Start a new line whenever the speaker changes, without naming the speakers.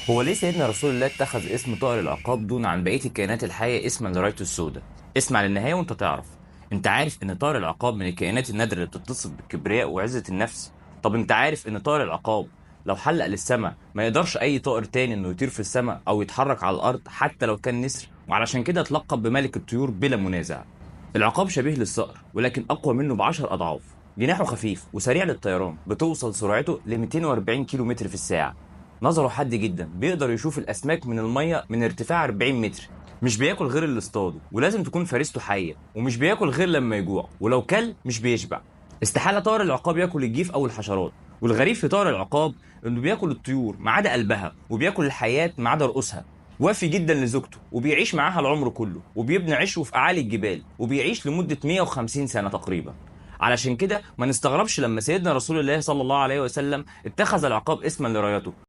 هو ليه سيدنا رسول الله اتخذ اسم طائر العقاب دون عن بقية الكائنات الحية اسما لرايته السوداء؟ اسمع للنهاية وانت تعرف. انت عارف ان طائر العقاب من الكائنات النادرة اللي بتتصف بالكبرياء وعزة النفس؟ طب انت عارف ان طائر العقاب لو حلق للسماء ما يقدرش اي طائر تاني انه يطير في السماء او يتحرك على الارض حتى لو كان نسر، وعلشان كده اتلقب بملك الطيور بلا منازع. العقاب شبيه للصقر ولكن اقوى منه ب10 اضعاف. جناحه خفيف وسريع للطيران، بتوصل سرعته ل 240 كيلو متر في الساعة. نظره حاد جدا، بيقدر يشوف الاسماك من المية من ارتفاع 40 متر. مش بياكل غير اللي اصطاده، ولازم تكون فريسته حيه، ومش بياكل غير لما يجوع، ولو كل مش بيشبع. استحالة طائر العقاب ياكل الجيف او الحشرات. والغريب في طائر العقاب انه بياكل الطيور ما عدا قلبها، وبياكل الحيات ما عدا رؤوسها. وافي جدا لزوجته وبيعيش معاها العمر كله، وبيبني عشه في اعالي الجبال، وبيعيش لمدة 150 سنة تقريبا. علشان كده ما نستغربش لما سيدنا رسول الله صلى الله عليه وسلم اتخذ العقاب اسما لرايته.